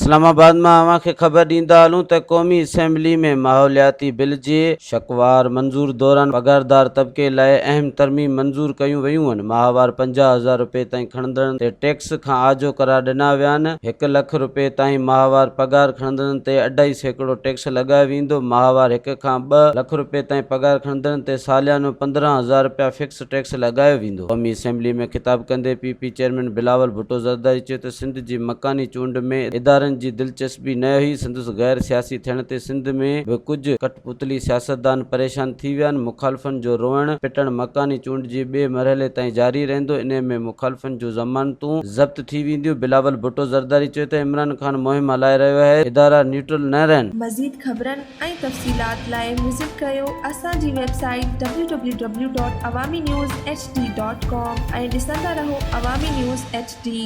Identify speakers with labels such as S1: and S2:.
S1: اسلام آباد مان اوهان کي خبر ڏيندا هلون ته قومي اسيمبلي ۾ ماحولياتي بل جي شقوار منظور دوران پگهاردار طبقي لاء اهم ترميم منظور ڪيون ويون آهن، ماهوار 50,000 رپئي تائين کڻندڙن تي ٽيڪس کان آجو قرار ڏنا ويا آهن، هڪ لک رپئي تائين ماهوار پگهار کڻندڙن تي اڍائي سيڪڙو ٽيڪس لڳايو ويندو، ماهوار هڪ کان ٻه لک رپئي تائين پگهار کڻندڙن تي ساليانو 15,000 رپيا فڪس ٽيڪس لڳايو ويندو. قومي اسيمبلي ۾ خطاب ڪندي P P chairman Bilawal Bhutto Zardari چيو ته سنڌ جي مڪاني چونڊ ۾ ادارن جي دلچسپي نه هئي، سندس غير سياسي ٿيڻ تي سنڌ ۾ به ڪجهه ڪٺ پتلي سياستدان پريشان ٿي ويا آهن، مخالفن جو روئڻ پٽڻ مڪاني چونڊ جي ٻئي مرحلي تائين جاري رهندو، انهي ۾ مخالفن جون ضمانتون ضبط ٿي وينديون، بلاول ڀٽو زرداري چيو ته عمران خان مهم هلائي رهيو آهي، ادارا نيوٽرل نه رهن.
S2: مزيد خبرن ۽ تفصيلات لاء وزٽ ڪريو اسان جي website W W W dot Awami news H D dot com ۽ ڏسندا رهو عوامي نيوز ايڇ ڊي.